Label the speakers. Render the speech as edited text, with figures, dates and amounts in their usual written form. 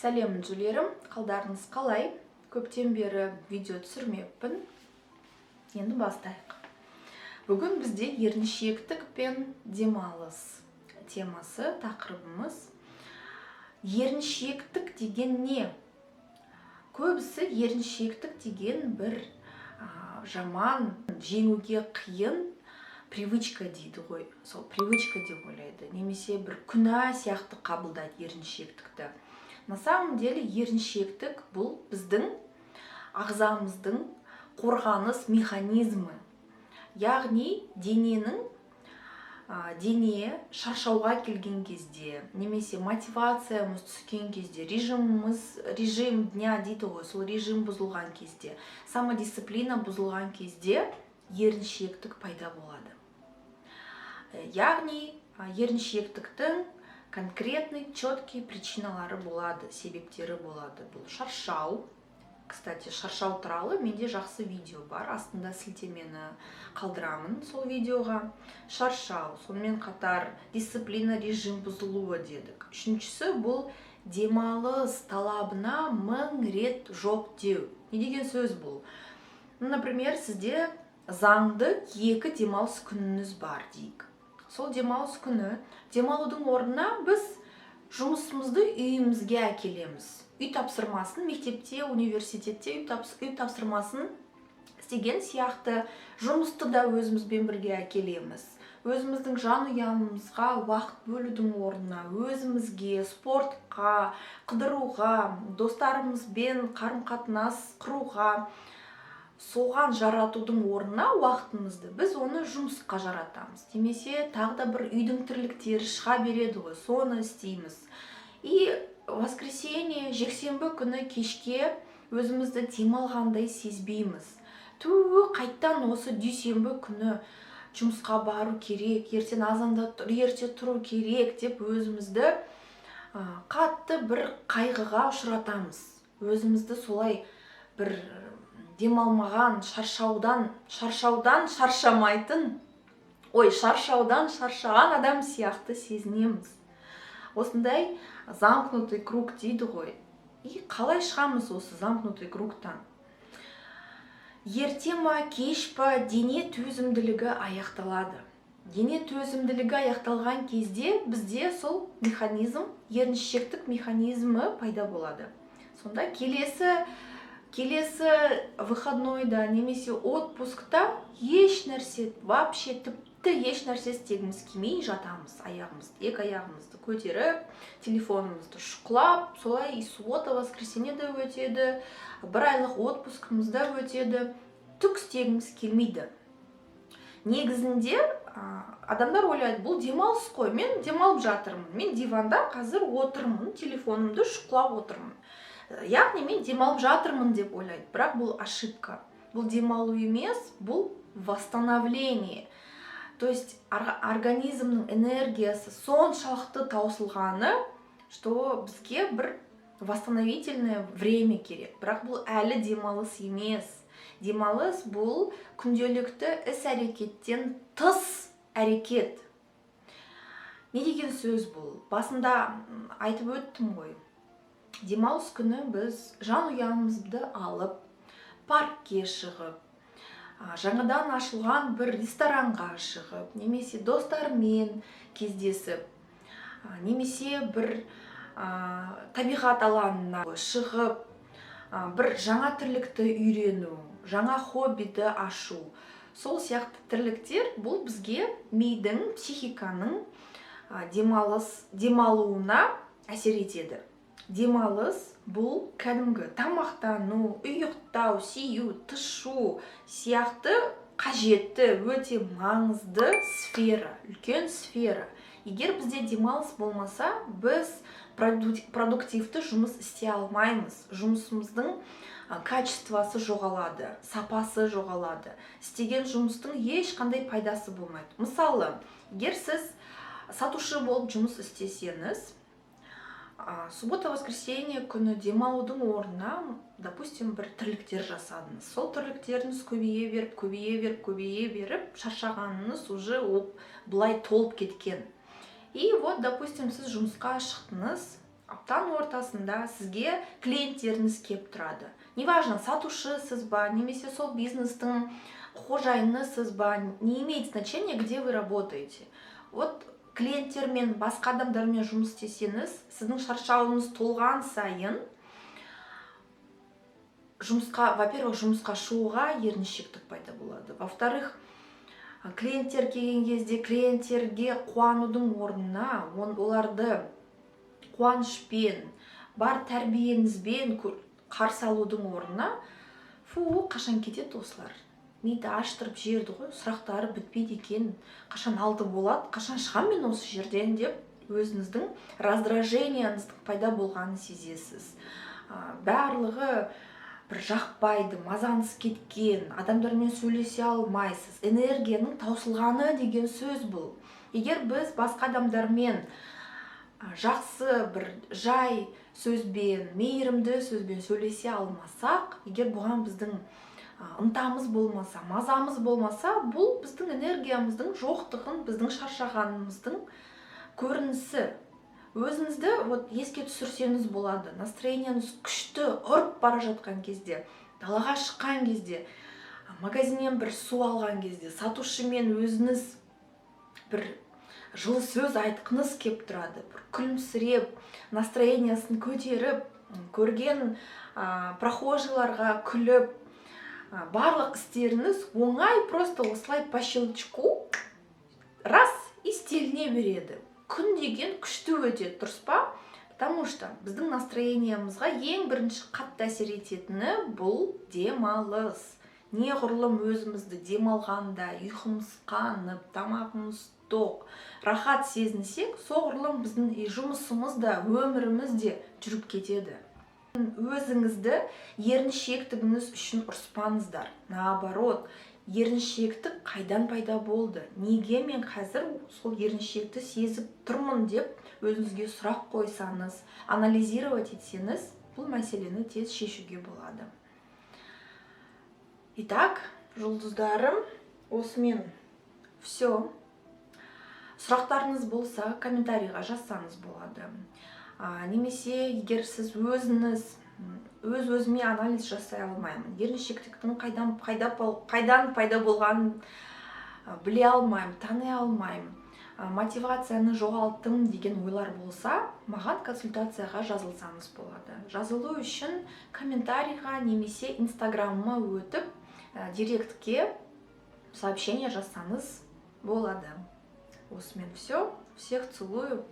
Speaker 1: Сәлем, інжулерім! Қалдарыңыз қалай? Көптен бері видео түсірмеппін. Енді бастайық. Бүгін бізде еріншектік пен демалыс темасы, тақырыбымыз. Еріншектік деген не? Көбісі еріншектік деген бір жаман, жеңуге қиын привычка дейді ғой, сол привычка деп ойлайды немесе бір күнә сияқты қабылдайды еріншектікті. На самом деле еріншектік — бұл біздің ағзамыздың қорғаныс механизмі, яғни дененің дене шаршауға келген кезде немесе мотивациямыз түскен кезде, режиміміз, режим дня дейді ғой, сол режим бұзылған кезде, самодисциплина бұзылған кезде еріншектік пайда болады. Яғни еріншектіктің конкретный, четкий причиналары болады, себептері болады. Бұл шаршау. Кстати, шаршау туралы менде жақсы видео бар, астында сілтемені қалдырамын сол видеоға. Шаршау, сонымен қатар дисциплина, режим бұзылуы дедік. Үшіншісі — бұл демалыс талабына мың рет жоқ деу. Не деген сөз бұл? Ну, например, сізде заңды екі демалыс күніңіз бар дейік. Сол демалыс күні демалудың орнына біз жұмысымызды үйімізге әкелеміз. Үй тапсырмасын, мектепте, университетте үй тапсырмасын істеген сияқты, жұмысты да өзімізбен бірге әкелеміз. Өзіміздің жанұямызға уақыт бөлудің орнына, өзімізге, спортқа, қыдыруға, достарымызбен қарым қатынас құруға, соған жаратудың орнына уақытымызды, біз оны жұмысқа жаратамыз немесе тағы да бір үйдің тірліктері шыға береді ғой, соны істейміз. И воскресенье, жексенбі күні кешке өзімізді демалғандай сезбейміз. Ту, қайттан осы дүйсенбі күні жұмысқа бару керек, ертең азанда ерте тұру керек деп өзімізді қатты бір қайғыға ұшыратамыз. Өзімізді солай бір демалмаған, шаршаудан шаршамайтын, ой, шаршаудан шаршаған адам сияқты сезінеміз. Осындай замкнутый круг дейді ғой. И қалай шығамыз осы замкнутый кругтан? Ерте ма, кеш па, дене төзімділігі аяқталады. Дене төзімділігі аяқталған кезде бізде сол механизм, еріншектік механизмі пайда болады. Сонда келесі выходнойда немесе отпускта еш нәрсе, вообще, тіпті еш нәрсе істегіміз келмей жатамыз. Аяғымызды, екі аяғымызды көтеріп, телефонымызды шұқылап, солай и суббота, воскресенье де өтеді, бір айлық отпускымыз да өтеді, түк істегіміз келмейді. Негізінде адамдар ойлайды: бұл демалыс қой, мен демалып жатырмын, мен диванда қазір отырмын, телефонымды шұқылап отырмын, яғни мен демалып жатырмын деп ойлайды. Бірақ бұл ошибка. Бұл демалу емес, бұл восстановление. То есть организмнің энергиясы соншалықты таусылғаны, что бізге бір восстановительное время керек. Бірақ бұл әлі демалыс емес. Демалыс — бұл күнделікті іс әрекеттен тыс әрекет. Не деген сөз бұл? Басында айтып өттім ғой, демалыс күні біз жанұямызды алып, паркке шығып, жаңадан ашылған бір ресторанға шығып немесе достармен кездесіп, немесе бір табиғат алаңына шығып, бір жаңа тірлікті үйрену, жаңа хоббиді ашу, сол сияқты тірліктер. Бұл бізге мидың, психиканың демалыс, демалуына әсер етеді. Демалыс — бұл кәдімгі тамақтану, ұйықтау, сию, тышу сияқты қажетті, өте маңызды сфера, үлкен сфера. Егер бізде демалыс болмаса, біз продуктивті жұмыс істей алмаймыз. Жұмысымыздың качествосы жоғалады, сапасы жоғалады, істеген жұмыстың ешқандай пайдасы болмайды. Мысалы, егер сіз сатушы болып жұмыс істесеңіз, суббота, воскресенье күні демалудың орнына, допустим, бір тірліктер жасадыңыз. Сол тірліктеріңіз көбейе беріп, көбейе беріп, көбейе беріп, шаршағаныңыз уже былай толып кеткен. И вот, допустим, сіз жұмысқа шықтыңыз. Аптаның ортасында сізге клиенттеріңіз кеп тұрады, неважно, сатушысыз ба немесе сол бизнестің қожайынысыз ба, не имеет значения, где вы работаете. Вот клиенттермен, басқа адамдармен жұмыс істесеңіз, сіздің шаршауыңыз толған сайын жұмысқа, во-первых, жұмысқа шығуға еріншектік пайда болады, во-вторых, клиенттер келген кезде клиенттерге қуанудың орнына, оларды қуанышпен, бар тәрбиеңізбен қарсы алудың орнына: «Фу, қашан кетеді осылар, миды аштырып жіберді ғой, сұрақтары бітпейді екен, қашан 6 болады, қашан шығамын мен осы жерден?» — деп, өзіңіздің раздражениеңіздің пайда болғанын сезесіз. Барлығы бір жақпайды, мазаңыз кеткен, адамдармен сөйлесе алмайсыз. Энергияның таусылғаны деген сөз бұл. Егер біз басқа адамдармен жақсы, бір жай сөзбен, мейірімді сөзбен сөйлесе алмасақ, егер бұған біздің ынтамыз болмаса, мазамыз болмаса, бұл біздің энергиямыздың жоқтығын, біздің шаршағанымыздың көрінісі. Өзіңізді вот еске түсірсеңіз болады: настроениеңіз күшті ұрып бара жатқан кезде, далаға шыққан кезде, магазиннен бір су алған кезде сатушымен өзіңіз бір жылы сөз айтқыңыз кеп тұрады, бір күлімсіреп, настроениясын көтеріп, көрген прохожийларға күліп, барлық істеріңіз оңай, просто осылай по щелчку раз істеліне береді. Күн деген күшті өтеді, дұрыс па? Потому что біздің настроениемызға ең бірінші қатты әсер ететіні — бұл демалыс. Неғұрлым өзімізді демалғанда, ұйқымыз қанып, тамағымыз тоқ, рахат сезінсек, соғұрлым біздің и жұмысымыз да, өміріміз де жүріп кетеді. Өзіңізді еріншектігіңіз үшін ұрыспаңыздар. Наоборот, еріншектік қайдан пайда болды, неге мен қазір сол еріншекті сезіп тұрмын деп өзіңізге сұрақ қойсаңыз, анализировать етсеңіз, бұл мәселені тез шешуге болады. Итак, жұлдыздарым, осымен все. Сұрақтарыңыз болса, комментарийға жазсаңыз болады. Немесе егер сіз өзіңіз өз өзіме анализ жасай алмаймын, еріншектіктің қайдан пайда болғанын біле алмаймын, тани алмаймын, мотивацияны жоғалттым деген ойлар болса, маған консультацияға жазылсаңыз болады. Жазылу үшін комментарийға немесе Инстаграмыма өтіп, директке сообщение жазсаңыз болады. Осымен все. Всех целую.